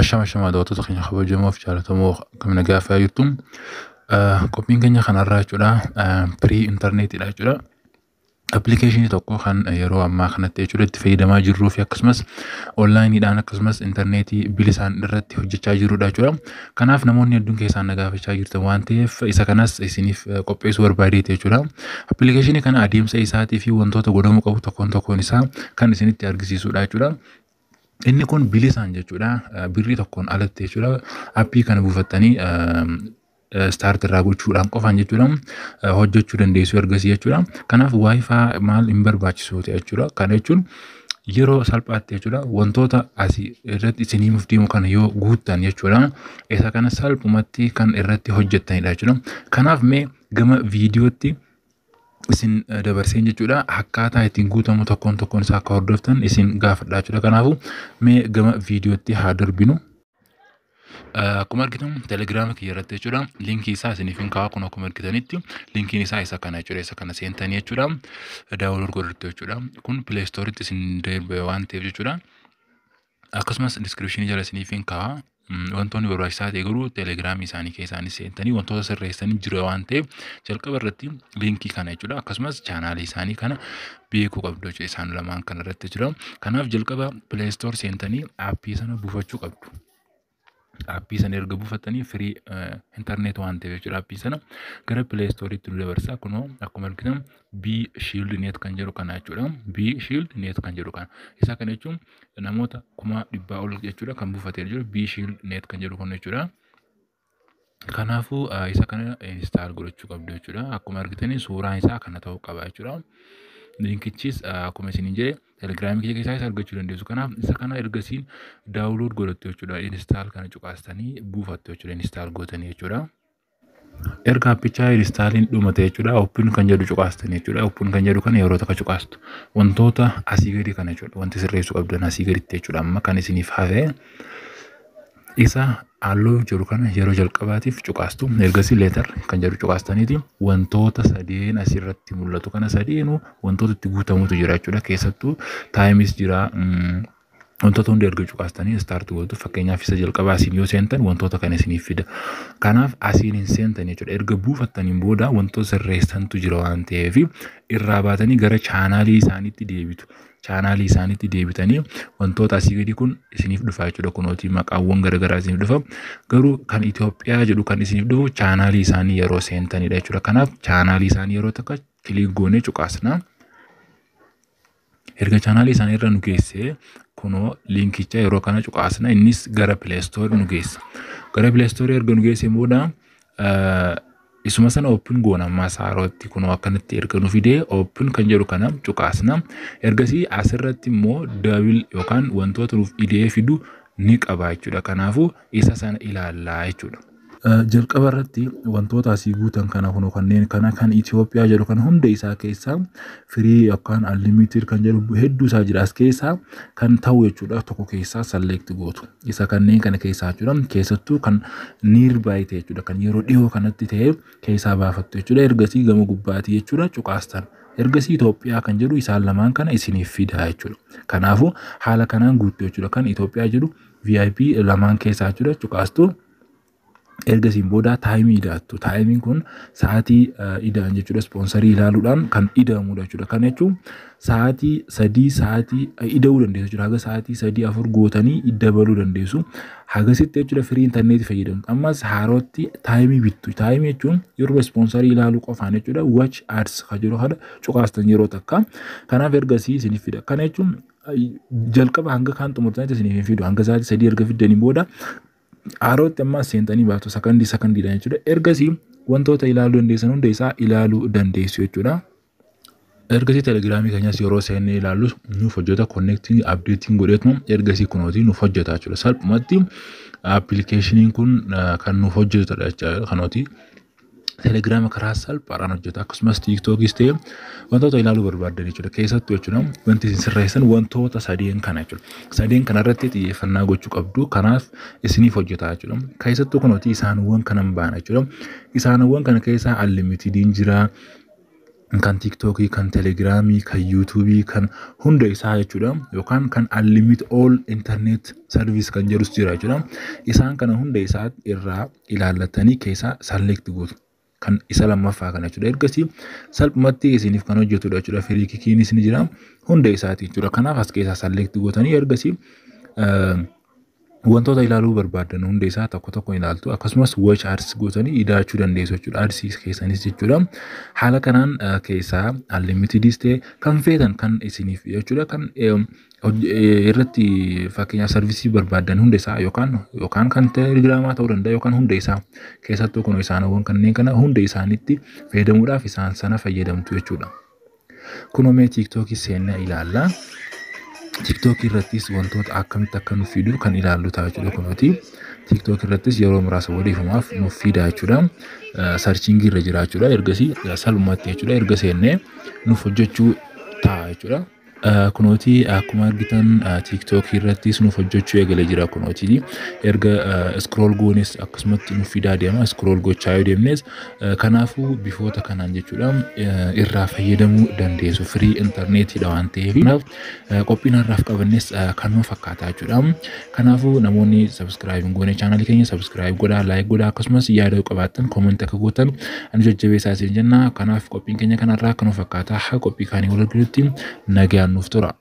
Ashama ashama, daawwattoota keenya kabajamoo fi jaallatamoo, akkam nagaa fayyaa jirtu? Qophiin keenya kanarraa jechuudha free intarneetiidha jechuudha. Appilikeeshinii tokko kan yeroo ammaa kanatti jechuudha itti fayyadamaa jirruu fi akkasumas onlaayiniidhaan akkasumas intarneetii bilisaan irratti hojjechaa jirrudha jechuudha. Kanaaf namoonni hedduun keessaan na gaafachaa jirtan waan ta'eef, isa kanas isiniif qopheessuu barbaadeeti jechuudha. Appilikeeshinii kana adeemsa isaatii fi wantoota godhamuu qabu tokkoon tokkoon isaa kan isinitti argisiisudha jechuudha. Inni kun bilisaan jechuudha. Birrii tokkoon alatti jechuudha. Appii kana buufattanii start irraa gochuudhaan qofaan jechuudha hojjechuu dandeessu ergasii jechuudha. Kanaaf WiFi maal hin barbaachisu jechuudha. Kana jechuun yeroo salphaatti jechuudha wantoota asii irratti isinii himuuf deemu kana yoo guuttan jechuudha, isa kana salphumatti kan irratti hojjettanidha jechuudha. Kanaaf mee gama viidiyootti isin dabarseen jechuudha, akkaataa ittiin guutamu tokkoon tokkoon isaa akka hordoftan isin gaafadha jechuudha. Kanaafuu mee gama viidiyootti haa darbinu. Akkuma argitan Telegiraama kiyya irratti jechuudha liinkii isaa isiniif hin kaa'u. Kun akkuma argitanitti liinkiin isaa isa kana jechuudha. Isa kana seentanii jechuudha download godhattu jechuudha. Kun Play Storeitti isin darbe waan ta'eef jechuudha. Akkasumas descriptionii jala isiniif hin kaa'a. Wantoonni barbaachisaa ta'e garuu Telegiraamii isaanii keessaanis seentanii wantoota sirreessanii jiru waan ta'eef, jalqaba irratti liinkii kana jechuudha. Akkasumas chaanaalii isaanii kana beekuu qabdu jechuudha, isaan lamaan kana irratti jechuudha. Kanaaf jalqaba Play Store seentanii aappii sana buufachuu qabdu. Aappii sana erga buufattanii, free internet waan ta'eef jechuudha, aappii sana gara Play Storeitti nu dabarsa. Kunoo akkuma argitan B Shield Net kan jedhu kana jechuudha. B Shield Net kan jedhu kana. Isa kana jechuun namoota 100,000 ol jechuudha kan buufatee jiru B Shield Net kan jedhu kun jechuudha. Kanaafuu isa kana install godhachuu qabdu jechuudha. Akkuma argitanii suuraan isaa kana ta'uu qaba jechuudha. Liinkichis akkuma isiniin jedhe Telegiraamii kiyya keessaa isa argachuu dandeessu. Kanaaf isa kana ergasiin download godhattu jechuudha. Install kana cuqaastanii buufattu jechuudha. Install gootanii jechuudha. Erga appichaa installiin dhumate jechuudha. Open kan jedhu cuqaastanii jechuudha. Open kan jedhu kana yeroo takka cuqaastu. Wantoota asii gadi kana jechuudha. Wanti sirreessuu qabdan asii gaditti jechuudha. Amma kan isiniif hafe isa halluu jedhu kana yeroo jalqabaatiif cuqaastu. Ergasii later kan jedhu cuqaastaniiti wantoota sadeen asirratti mul'atu kana sadeenuu wantoota itti guutamutu jira jechuudha. Keessattuu timeis jira. Wantoota hunda erga cuqaastanii start gootu. Fakkeenyaaf isa jalqabaa asiin yoo seentan wantoota kana isiniif fida. Kanaaf asiin hin seentan jechuudha. Erga buufattaniin booda wantoota sirreessantu jira waan ta'eef, irraa baatanii gara chaanaalii isaaniitti deebitu. Chaanaalii isaaniitti deebitanii wantoota asii gadi kun isiniif dhufa jechuudha. Kunootii maqaawwan garaagaraa isiniif dhufa. Garuu kan Itoophiyaa jedhu kan isiniif dhufu chaanaalii isaanii yeroo seentanidha jechuudha. Kanaaf chaanaalii isaanii yeroo takka click goonee cuqaasna. Erga chaanaalii isaanii irra nu geessee, kunoo liinkicha yeroo kana cuqaasna, innis gara Play Storeii nu geessa. Gara Play Storeii erga nu geessee booda isuma sana open goona. Ammaa haarootti kunoo akkanatti erga nu fidee, open kan jedhu kana cuqaasna. Ergasii asirratti immoo double yookaan wantoota nuuf idee fidu ni qaba jechuudha. Kanaafuu isa sana ilaallaa jechuudha. Jalqaba irratti wantoota asii guutan kana, kunoo kanneen kana kan Itoophiyaa jedhu kan hunda isaa keessaa free yookaan unlimited kan jedhu hedduu isaa jira. As keessaa kan ta'u jechuudha tokko keessaa select gootu. Isa kanneen kana keessaa jechuudha, keessattuu kan nearby ta'e jechuudha, kan yeroo dhiyoo kanatti ta'e keessaa baafattu jechuudha. Ergasii gama gubbaatii jechuudha cuqaastan. Ergasii Itoophiyaa kan jedhu isaan lamaan kana isiniif fida jechuudha. Kanaafuu haala kanaan guuttu jechuudha. Kan Itoophiyaa jedhu VIP lamaan keessaa jechuudha cuqaastu. Ergasiin booda timeii idaattu. Timeiin kun sa'aatii ida'an jechuudha. Sponsorii ilaaluudhaan kan ida'amudha jechuudha. Kana jechuun sa'aatii 3 sa'aatii ida'uu dandeessu jechuudha. Haga sa'aatii 3 4 gootanii dabaluu dandeessu. Hagasitti jechuudha free intarneetii fayyadamtu. Ammas haarootti timeii bittu. Timeii jechuun yeroo sponsorii ilaaluu qofaan jechuudha. Watch ads kan jedhu kana cuqaastan yeroo takka. Kanaaf ergasii isiniif fida. Kana jechuun jalqaba hanga kaan xumurtanitti isiniif hin fidu. Hanga sa'aatii 3 erga fiddanii booda haarootti ammas seentanii baatu, sakandii sakandiidhaan jechuudha. Ergasii wantoota ilaaluu dandeessan hunda isaa ilaaluu dandeessu jechuudha. Ergasii Telegiraamii keenyas yeroo seennee ilaallu nuuf hojjeta. Connecting updating godheetuma ergasii kunootii nuuf hojjeta jechuudha. Salphumatti appilikeeshiniin kun kan nuuf hojjetudha jechuudha. Kanootii Telegiraama karaa salphaadhaan hojjeta. Akkasumas TikTokis ta'e wantoota ilaaluu barbaaddan jechuudha. Keessattuu jechuudha wanti isin sirreessan wantoota sadeen kana jechuudha. Sadeen kana irratti xiyyeeffannaa gochuu qabdu. Kanaaf isiniif hojjeta jechuudha. Keessattuu kunooti isaanowwan kanan baana jechuudha. Isaanowwan kana keessaa unlimitediin jira. Kan TikTokii, kan Telegramii, kan YouTubeii, kan hunda isaa jechuudha. Yookaan kan unlimited all internet service kan jedhus jira jechuudha. Isaan kana hunda isaa irraa ilaallatanii keessaa select gootu. Kan isa lammaffaa kana jechuudha. Ergasii salphumatti isiniif kan hojjetudha jechuudha. Free Kickiinis ni jira, hunda isaati jechuudha. Kanaaf as keessaa select gootanii ergasii wantoota ilaaluu barbaadan hunda isaa tokko tokko ilaaltu, akkasumas watch ads gootanii idaachuu dandeessu jechuudha. Adsii keessanis jechuudha. Haala kanaan keessaa unlimitedis ta'e kan feetan kan isiniif jechuudha, kan irratti fakkeenyaaf serviceii barbaadan hunda isaa yookaan kan Telegramaa ta'uu danda'a, yookaan hunda isaa keessattuu kun isaanowwan kanneen kana hunda isaaniitti fayyadamuudhaaf isaan sana fayyadamtu jechuudha. Kunoo mee TikTokii seennee ilaalla. TikTokii irrattis wantoota akkamitti akka nuuf fidu kan ilaallu ta'a jechuudha kunooti. TikTok irrattis yeroo muraasa odeeffamaaf nuuf fida jechuudha. Searchingii irra jira jechuudha. Ergasii salphumatti jechuudha, erga seennee nuuf hojjechuu ta'a jechuudha. Kunooti akkuma argitan TikTokii irrattis nuuf hojjechuu eegalee jira kunooti. Erga scroll goones akkasumatti nuuf fidaa deema, scroll gochaa yoo deemnes. Kanaafuu bifoota kanaan jechuudha irraa fayyadamuu dandeessu, free internetiidha waan ta'eef. Kanaaf qophiin har'aaf qabannes kanuma fakkaata jechuudha. Kanaafuu namoonni subscribe hin goone channelii keenya subscribe godhaa, like godhaa, akkasumas yaada yoo qabaattan commentii akka gootan ani jajjabeessaa isin jenna. Kanaaf qophiin keenya kanarraa kanuma fakkaata. Haa qophii kaanii wal arginutti nagaan nuuf tura.